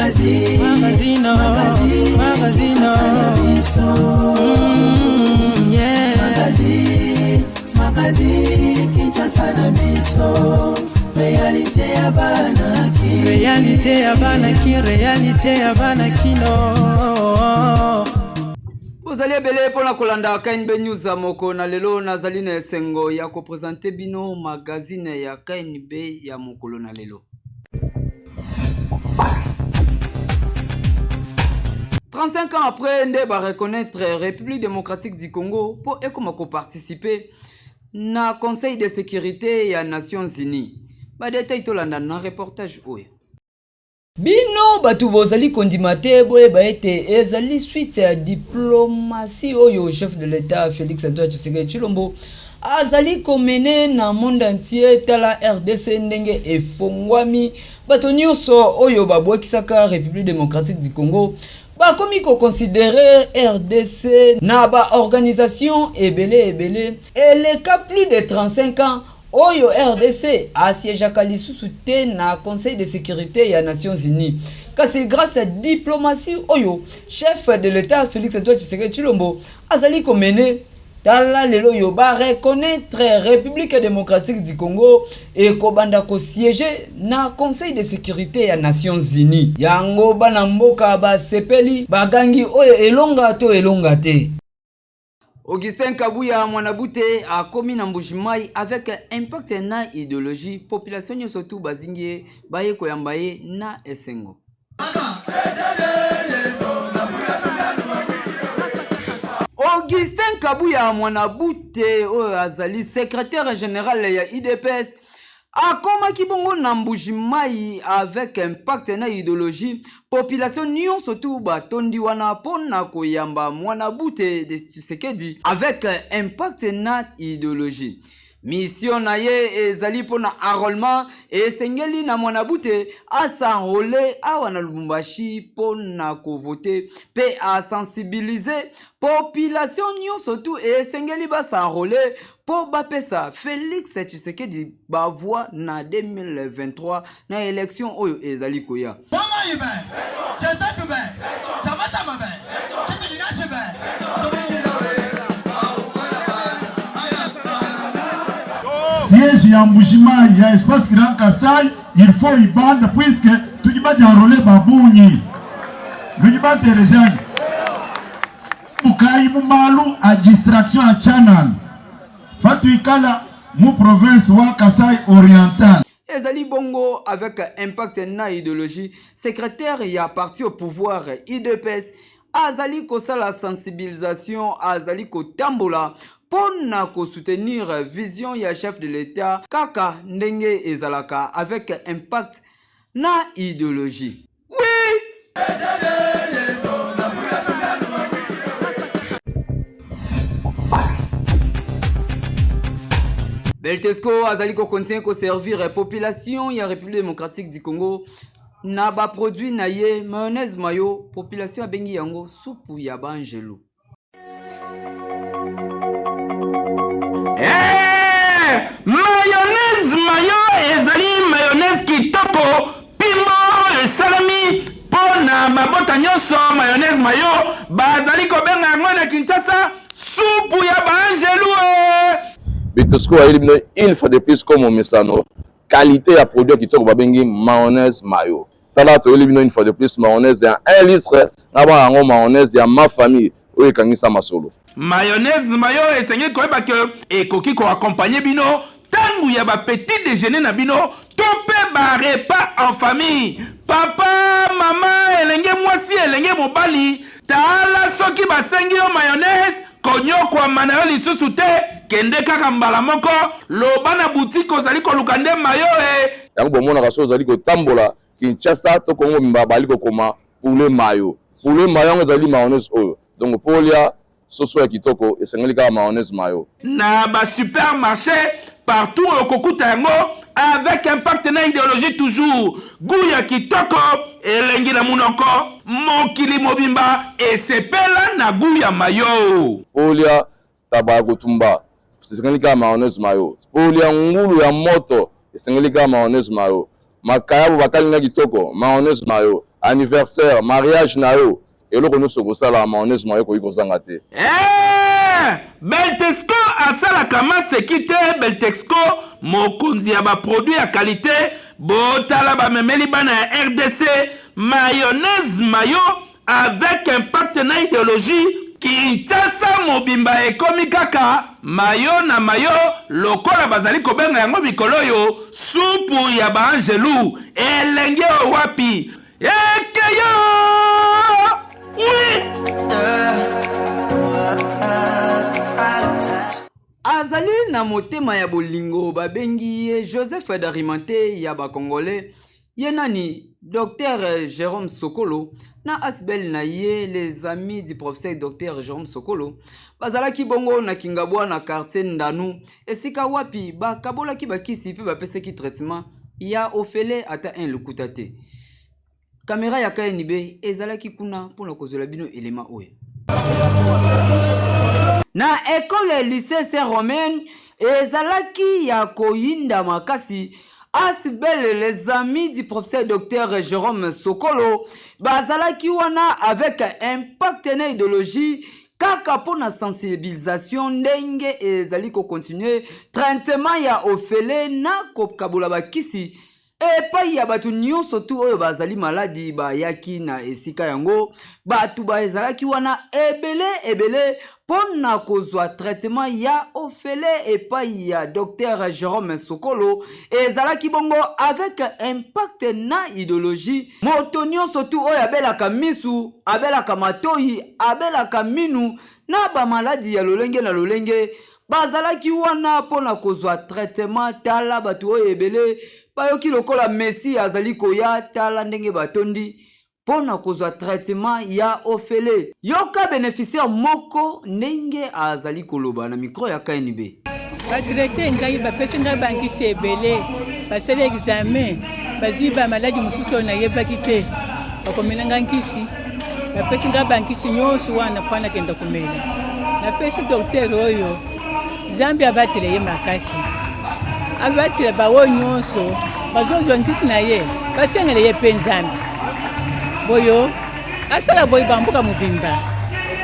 Magazine, Magazine, magazine, magazine, Kinshasa na biso. Yeah. Magazine, magazine, Kinshasa na biso. Réalité ya bana Kin. Réalité ya bana Kin, réalité ya bana Kino. Bozali ebele mpona kolanda KNB News ya moko na lelo. Nazali na esengo ya kopresente bino magazine ya KNB ya mokolo na lelo. 35 ans après nde bareconnaître République démocratique du Congo mpo ekoma koparticipe na Conseil de sécurité ya Nations Unies. Badetail tolanda na reportage oyo. Bino bato bozali kondima te, boyeba ete ezali suite ya diplomatie oyo chef de l'État Félix Antoine Tshisekedi Tshilombo azali komene na monde entier. Tala RDC ndenge efongwami, bato nyonso oyo babwakisaka République démocratique du Congo bakomi koconsidere RDC na baorganisation ebele ebele. Eleka plus de 35 ans oyo RDC asiégeaka lisusu te na Conseil de sécurité ya Nations Unies, kasi grâce ya diplomatie oyo chef de l'État Félix Antoine Tshisekedi Tshilombo azali komene, tala lelo oyo bareconnaître République démocratique du Congo ekobanda kosiége na Conseil de sécurité ya Nations Unies. Yango bana mboka basepeli, bagangi oyo elonga to elonga te. Augustin Kabuya Mwanabute akomi na Mbujimayi avec impact na idéologie. Population nyonso tu bazingi ye, baye koyamba ye na esengo. Augustin Kabuya Mwanabute oyo azali secrétaire général ya UDPS akomaki bongo na Mbujimayi avec impact na idéologie. Population nyonso tu batondi wana mpona koyamba Mwanabute de Tshisekedi avec impact na idéologie. Mission na ye ezali mpona enrôlement. Esengeli na Mwanabute as'enrôle awa na Lubumbashi mpona kovote mpe asensibilize population nyonso tu. Esengeli bas'enrôle mpo bapesa Félix Tshisekedi bavoix na 2023 na élection oyo ezali koya. Mama be, Chetatu be, Chamatama be, Chitu be. Siège ya Mbujimayi ya espace Grand Kasai, il faut ibanda puisque tudi baja enrôler babunyi ludi batelejani mukayi mumalu a distraction ya channel fatuikala mu province wa Kasai Oriental. Ezali bongo avec impact na idéologie, secrétaire ya parti au pouvoir UDPS azali kosala sensibilisation, azali kotambola mpo na kosoutenir vision ya chef de l'État kaka ndenge ezalaka avec impact na idéologie. Oui. Beltesco azali kokontinue koservir population ya République démocratique du Congo na baproduit na ye mayonnaise mayo. Population abengi yango supu ya baangelu. Eh, mayonnaise mayo ezali mayonnaise kitoko pimbo oyo esalemi mpo na mabota nyonso. Mayonnaise mayo bazali kobenga yango na Kinshasa supu ya baangelu e. Betosco ayeli bino une fois de plus comme omesano qualité ya produit ya kitoko babengi mayonnaise mayo. Tala, toyeli bino une fois de plus mayonnaise ya 1 litre na bana yango, mayonnaise ya ma famille oyo ekangisa masolo. Mayonnaise mayo esengeli koyeba ke ekoki koaccompagne bino ntango ya bapetit déjeuner na bino to mpe barepas en famille. Papa, mama, elenge mwasi, elenge mobali, tala, soki basengi yo mayonnaise, konyokwama na yo lisusu te. Kende kaka mbala moko, loba na boutique ozali koluka nde mayo e. Yango bomonaka soki ozali kotambola Kinshasa to Kongo mobimba, bali kokoma poulet mayo, poulet mayo. Yango ezali mayonnaise oyo. Donc mpo olia soso ya kitoko, esengeli kaka mayonnaise mayo. Na basupermarché partout okokuta yango avec impact na idéologie, toujours goût ya kitoko, elengi na munoko. Mokili mobimba esepela na goût ya mayo. Mpo olia taba ya kotumba, esengeli kaka mayonnaise mayo. Mpo olia ngulu ya moto, esengeli kaka mayonnaise mayo. Makayabo bakalinga kitoko, mayonnaise mayo. Anniversaire, mariage na yo, eloko nyonso okosala, mayonnaise mayo ekoki kozanga te. Eeh! Beltexco asalaka maseki te Beltexco mokonzi ya ba produits ya qualite botala bamemeli bana ya rdc mayonnaise mayo avec impact na ideologie Kinshasa mobimba ekomi kaka mayo na mayo lokola bazali kobenga yango mikolo oyo supu ya ba angelu elengi oyo wapi ekeyo oui. Azali na motema ya bolingo babengi ye Joseph d'Arimathee ya ba congolais Ye nani? Docteur Jerome Sokolo na asbl na ye les amis du professeur Docteur Jerome Sokolo bazalaki bongo na Kingabwa na quartier Ndanu esika wapi bakabolaki bakisi mpe bapesaki traitement ya ofele ata un lokuta te. Kamera ya KNB ezalaki kuna mpo na kozwela bino elema oyo. Na ekole lycée Saint Romain ezalaki ya koyinda makasi Asbel les amis du professeur docteur Jerome Sokolo bazalaki wana avec impact na idéologie kaka mpo na sensibilisation ndenge ezali kocontinue traitement ya ofele na kokabola bakisi Epai ya bato nyonso tu oyo bazali maladi bayaki na esika yango. Bato bazalaki wana ebele ebele mpo na kozwa traitement ya ofele epai ya Docteur Jerome Sokolo. Ezalaki bongo avec impact na ideologie. Moto nyonso tu oyo abelaka misu, abelaka matoyi, abelaka minu na ba maladi ya lolenge na lolenge Bazalaki wana mpo na kozwa traitement. Tala bato oyo ebele bayoki lokola Messi azali koya, tala ndenge batondi mpo na kozwa traitement ya ofele. Yoka beneficiaire moko ndenge azali koloba na micro ya KNB. Ba traite ngai, bapesi ngai bankisi ebele, basali examen, bazwi ba maladi mosusu oyo nayebaki te, bakomela ngai nkisi. Bapesi ngai bankisi nyonso wana mpo nakenda komela. Napesi doktere oyo, Nzambe abatela ye makasi, abatela baoyo nyonso bazozwa nkisi na ye, basengela ye mpe Nzambe boyo asala boye bamboka mobimba.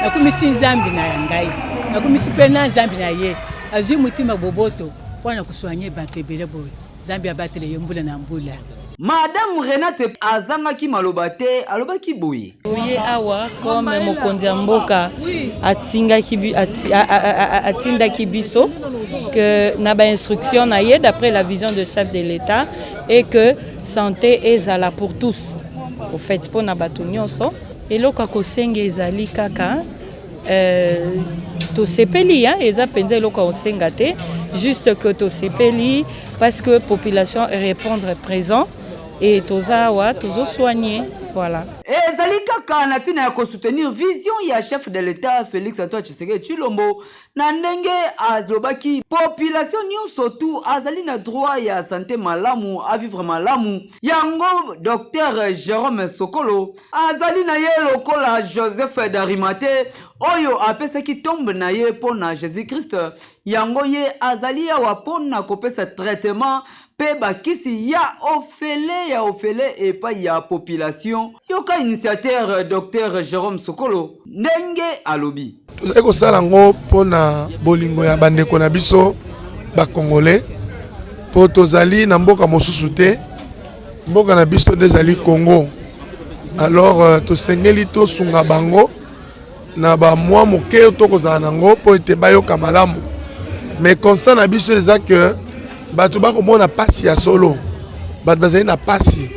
Nakumisi Nzambe na ngai, nakumisi mpe na Nzambe na ye, azwi motima boboto mpo na kosoigne bato ebele boye. Nzambe abatela yo mbula na mbula. Madame Renate azangaki maloba te, alobaki boye. Toye awa comme mokonzi ya mboka atingaki atindaki biso que na ba instruction na ye d'après la vision de chef de l'État et que santé ezala pour tous au fait mpo na bato nyonso. Eloko ya kosenga ezali kaka Euh, tosepeli hein, eza mpenza eloko ya kosenga te juste que tosepeli parce que population répondre présent et toza awa tozosoigne voilà. Ezali kaka na ntina ya kosoutenir vision ya chef de l'Etat Felix Antoine Tshisekedi Tshilombo na ndenge alobaki population nyonso tu azali na droit ya sante malamu, a vivre malamu. Yango Docteur Jerome Sokolo Azali na ye lokola Joseph d'Arimathee oyo apesaki tombe na ye mpo na Jesus-Christ. Yango ye azali awa mpo na kopesa traitement mpe bakisi ya ofele ya ofele epai ya population. Yoka initiateur Docteur Jerome Sokolo ndenge alobi. Tozali kosala yango mpo na bolingo ya bandeko na biso ba Congolais, mpo tozali na mboka mosusu te. Mboka na biso nde ezali Congo. Alors euh, tosengeli tosunga bango na ba mwa moke tokozala nango mpo ete bayoka malamu. Mais constat na biso eza que bato bakomona mpasi ya solo, bato bazali na mpasi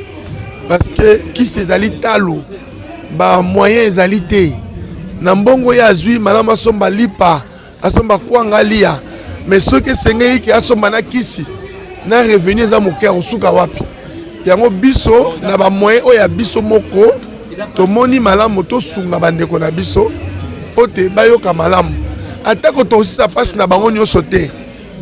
parce que kisi ezali talo, ba moyen ezali te. Na mbongo ye azwi malamu asomba lipa asomba kwanga alia, mais soki esengeli ke asomba na kisi na revenu eza moke, akosuka wapi? Yango biso na ba moyen oyo ya biso moko tomoni malamu tosunga bandeko na biso mpo te bayoka malamu, atako tokosisa mpasi na bango nyonso te,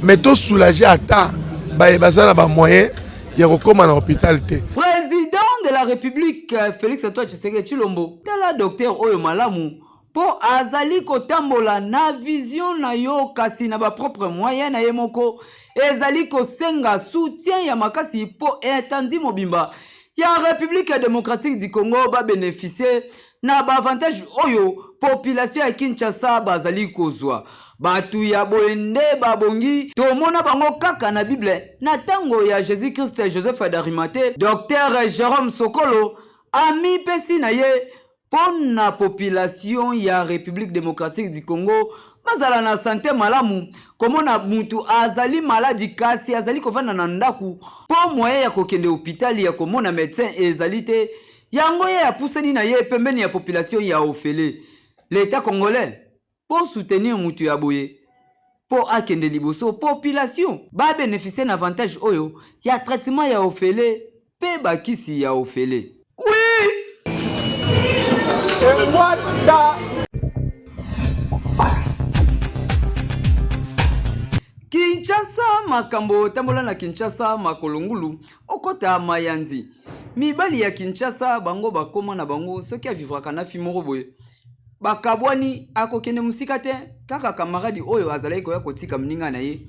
mais tosoulage ata baye baza na ba moyen ya kokoma na hôpital te. Président de la République Félix Antoine Tshisekedi Tshilombo, tala docteur oyo malamu mpo azali kotambola na vision na yo kasi na ba propre moyen na ye moko ezali kosenga soutien ya makasi mpo etandi mobimba. ya Republique democratique du Congo ba beneficier na ba avantage oyo population ya Kinshasa bazali kozwa. Bato ya boye nde babongi tomona bango kaka na Bible na tango ya Jesus Christ Joseph d'Arimathee, Docteur Jerome Sokolo amipesi na ye mpo na population ya Republique democratique du Congo bazala na sante malamu. Komona mutu azali maladi kasi azali kovanda na ndaku mpo moyen ya kokende hopitali ya komona medecin ezali te, yango ye apusani na ye pembeni ya population ya ofele. L'etat congolais bo soutenir mutu ya boye mpo akende liboso, population ba beneficier na avantage oyo ya traitement ya ofele mpe bakisi ya ofele. Oui! Kinshasa makambo tambola na Kinshasa makolo ngulu okota mayanzi mibali ya Kinshasa bango bakoma na bango soki avivraka na fi moko boye bakabwani akokende mosika te kaka kamaradi oyo azalaki koya kotika moninga na ye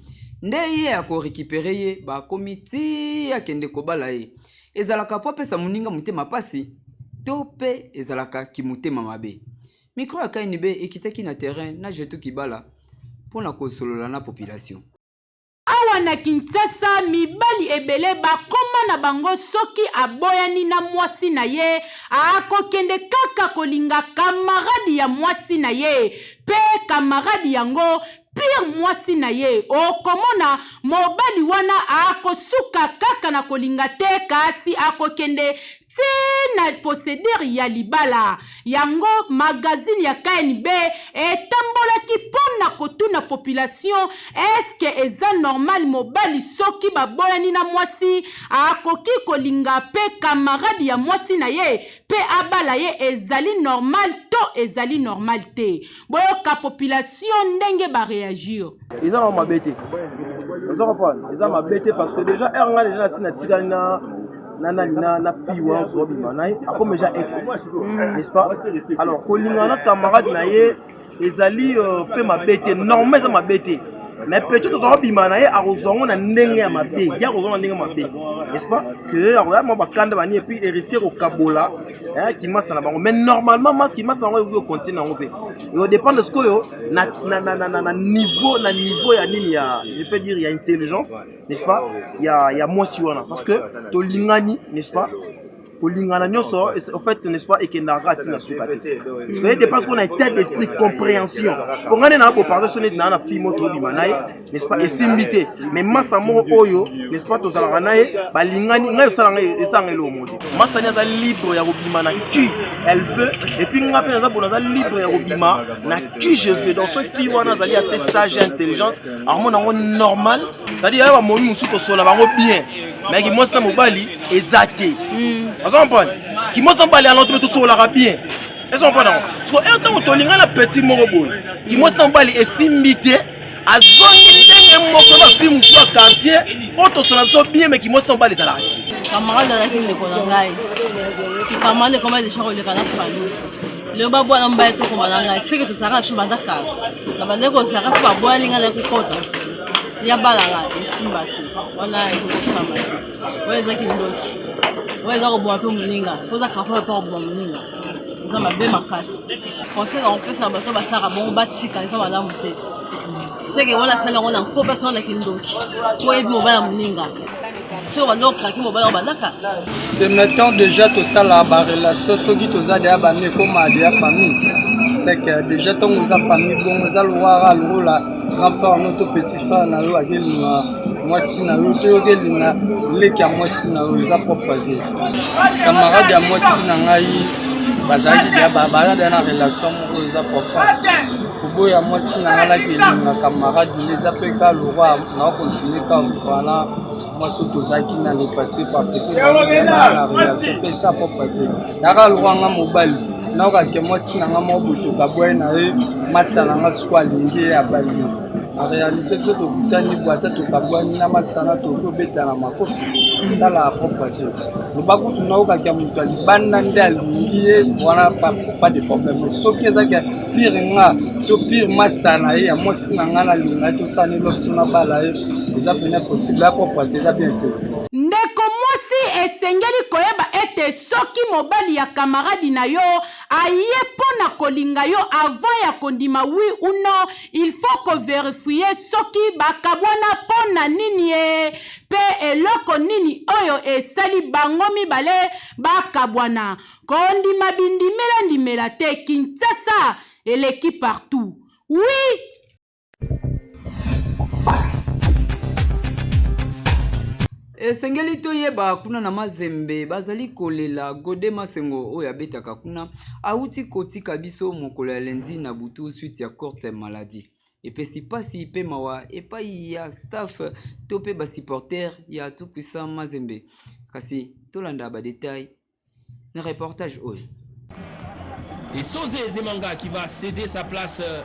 nde ye akorekipere ye bakomi ti akende kobala ye ezalaka mpo apesa moninga motema mpasi to mpe ezalaka kimotema mabe mikro ya knb ekitaki na terrain na jetu kibala mpo na kosolola na population Awa na Kinshasa mibali ebele bakoma na bango soki aboyani na mwasi na ye akokende kaka kolinga camarade ya mwasi na ye pe camarade yango pire mwasi na ye okomona mobali wana akosuka kaka na kolinga te kasi akokende ti na procedure ya libala. Yango magazine ya KNB etambolaki mpo na kotuna population est-ce que eza normal mobali soki baboyani na mwasi akoki kolinga mpe camarade ya mwasi na ye mpe abala ye ezali normal to ezali normal te? Boyoka population ndenge ba reagir. Eza na mabe te. Ozo comprendre? Eza mabe te parce que déjà heure nga déjà nasi natikali na na nani na na fille wana tozobima na ye akomi déjà ex n'est-ce pas? Alors kolingana na camarade na ye ezali mpe mabe te, normal eza mabe te. Mais peut-être tozala kobima na ye akozwa yango na ndenge ya mabe, ye akozwa na ndenge mabe, n'est-ce pas? Que akoya mwa bakanda bani et puis eriske kokabola kimasa na bango. Mais normalement mas kimasa yango ekoki kocontinue yango mpe ekodépendre sikoyo na, na, na, na, na, na niveau na niveau ya nini ya je peux dire ya intelligence, n'est-ce pas, ya, ya mwasi wana parce que tolingani, n'est-ce pas, kolingana nyonso en fait, n'est-ce pas, ekendaka kaka ntina suka te parce que ye dépense qu'on a état d'esprit compréhension po ngai nde naa boparle so neti naa na fille moko tobima na ye, n'est-ce pas, esimbi te mais masa moko oyo, n'est-ce pas, tozalaka na ye balingani ngai esalanga esalanga eloko moko te. Masani aza libre ya kobima na qui elle veut et puis ngai mpe naza bo naza libre ya kobima na qui je veux. Donc so fille wana azali assez sage et intelligente akomona yango normal, c'est-à-dire ya bamomi mosusu tosola bango bien mais kimwasi na mobali eza te. Ozo comprendre? Kimwasi na mobali alors tobe tosololaka bien, ezo comprendre yango parce que ntango tolinga na petit moko boye kimwasi na mobali esimbi te azongi ndenge moko bafi mosusu ya quartier oyo tosola biso bien mais kimwasi na mobali ezalaka te. Camarade azalaki ndeko na ngai, camarade ekoma deja koleka na famille lelo babwana mobali tokoma na ngai seke tozalaka na biso banda kala na bandaki kozalaka so babwani ngai nayaki kokota ya bala ngai esimba te wana ekokosama te oyo eza kindoki oyo eza koboma mpe moninga po oza capable mpe koboma moninga eza mabe makasi. Conseil na kopesa na bato basalaka bongo batika eza malamu te seke wana asali yango na nko mpe asala na kindoki po oyebi mobali ya moninga soki obanda okraki mobali yango bandaka te. Mettons déjà tosala barelation soki toza deya bami ekóma deya famille, c'est que déjà ntongo oza famille bongo eza lokwaka lokola grand frère no to petit frère na yo akelinga mwasi na yo to yokelinga leki ya mwasi na yo eza propre te. Camarade ya mwasi na ngai bazalaki deya baza deya na relation moko eza profond. Koboya mwasi na ngai naki elinga camarade nde eza mpe ka lokwa na continue ka voilà mwasi oyo tozalaki na le passé parce que na relation mpe eza propre te. Yaka lokwa nga mobali nayoka ke mwasi na nga moko boye tokaboye na ye masa na nga siko alingi ye abali ye. En réalité so tokutani boye ata tokabwani na masana tokoki obetana makofi esalaka propre te. Loba kutu nayokaki ya moto ya libanda nde alingi ye wana pas de problème, mais soki ezaki ya pire nga to pire masa na ye ya mwasi na ngai nalinga ye tosala ne lof to nabala ye eza pene possible ya propre te, eza bien te. Ndeko mwasi esengeli koyeba ete soki mobali ya kamaradi na yo aye mpo na kolinga yo avant ya kondima oui ou non, il faut ko verifier soki bakabwana mpo na nini e mpe eloko nini oyo esali bango mibale bakabwana. Kondima bindimela ndimela te, Kinshasa eleki partout. Oui! Esengeli toyeba kuna na Mazembe bazali kolela Gode Masengo oyo abetaka kuna awuti kotika biso mokolo ya lundi na butu suite ya courte maladie. Epesi pasi pe mawa epayi ya staff to pe ba supporters ya tout puissant Mazembe. Kasi tolanda ba details na reportage oyo. Et Sosé Zemanga qui va céder sa place euh,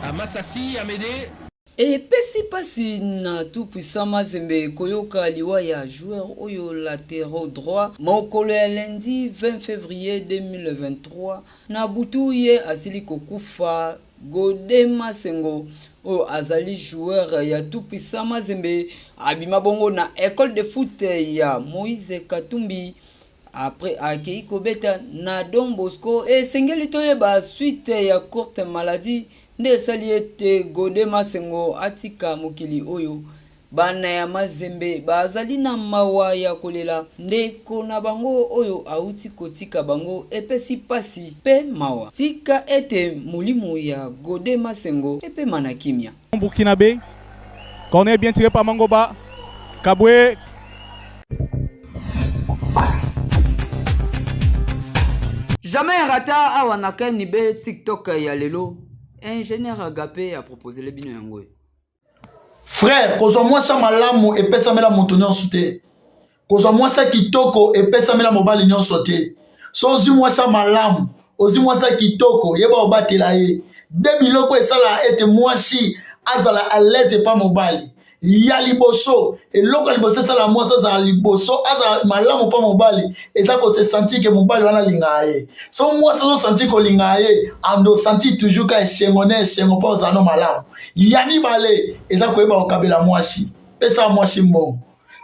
à Massassi, Amédée. Epesi pasi na tout puissant Mazembe koyoka liwa ya joueur oyo latéraux droit mokolo ya lundi 20 février 2023 na butu ye asili kokufa. Gode Masengo oyo azali joueur ya tout puissant Mazembe abima bongo na ecole de foot ya Moïse Katumbi après akei kobeta na Don Bosco. Esengeli toyeba suite ya courte maladie nde esali ete Gode Masengo atika mokili oyo. Bana ya Mazembe bazali na mawa ya kolela ndeko na bango oyo awuti kotika bango epesi pasi pe mawa. Tika ete molimo ya Gode Masengo epema na kimia. Burkinabé. Corner bien tiré par Mangoba. Kabwe. Jamais rata awa na KNB TikTok ya lelo. Ingénieur Agape a proposé le bino yango. Frère, kozwa mwasi ya malamu epesamela moto nyonso te. Kozwa mwasi ya kitoko epesamela mobali nyonso te. So ozwi mwasi ya malamu, ozwi mwasi ya kitoko, yeba obatela ye. De biloko esalaka ete mwasi azala à l'aise epa mobali. Ya liboso, eloko ya liboso esalaka mwasi azala liboso, azala malamu mpa mobali, eza ko se sentir ke mobali wana alingaka ye. So mwasi azo sentir kolingaka ye, ando sentir toujours ka esengo na esengo mpo ozala no malamu. Ya mibale eza koyeba kokabela mwasi. Pesa mwasi mbongo.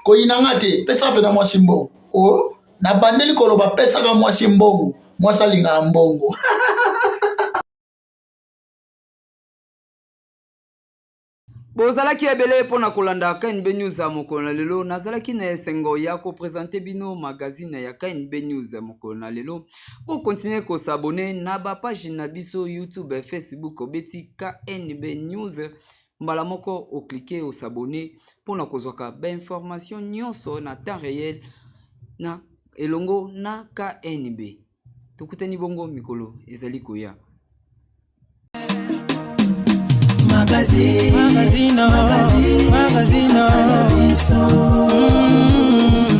Koyina nga te, pesa mpena mwasi mbongo. O, nabandeli koloba pesaka mwasi mbongo. Mwasi alingaka mbongo. Bozalaki ebele mpo na kolanda KNB News ya mokolo na lelo. Nazalaki na esengo ya kopresente bino magazine ya KNB News ya mokolo na lelo. Bokontinue kosabone na bapage na biso YouTube, Facebook, obeti KNB News mbala moko oklike osabone mpo na kozwaka bainformation nyonso na temps réel na elongo na KNB. Tokutani bongo mikolo ezali koya. Magazine, magazine, magazine, magazine,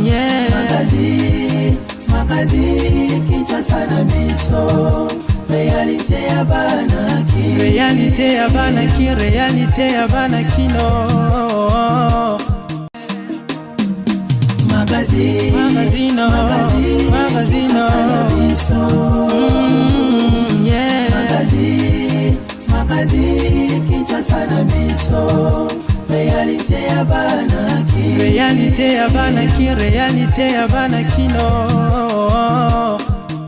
yeah. Magazine, magazine, Kinshasa na biso. Réalité ya bana ki. Réalité ya bana ki, réalité ya bana kino. Magazine, magazine, magazine, magazine, biso. Yeah. Magazine, magazine, Kinshasa na biso. Réalité ya bana ki. Réalité ya bana ki, réalité ya bana kino.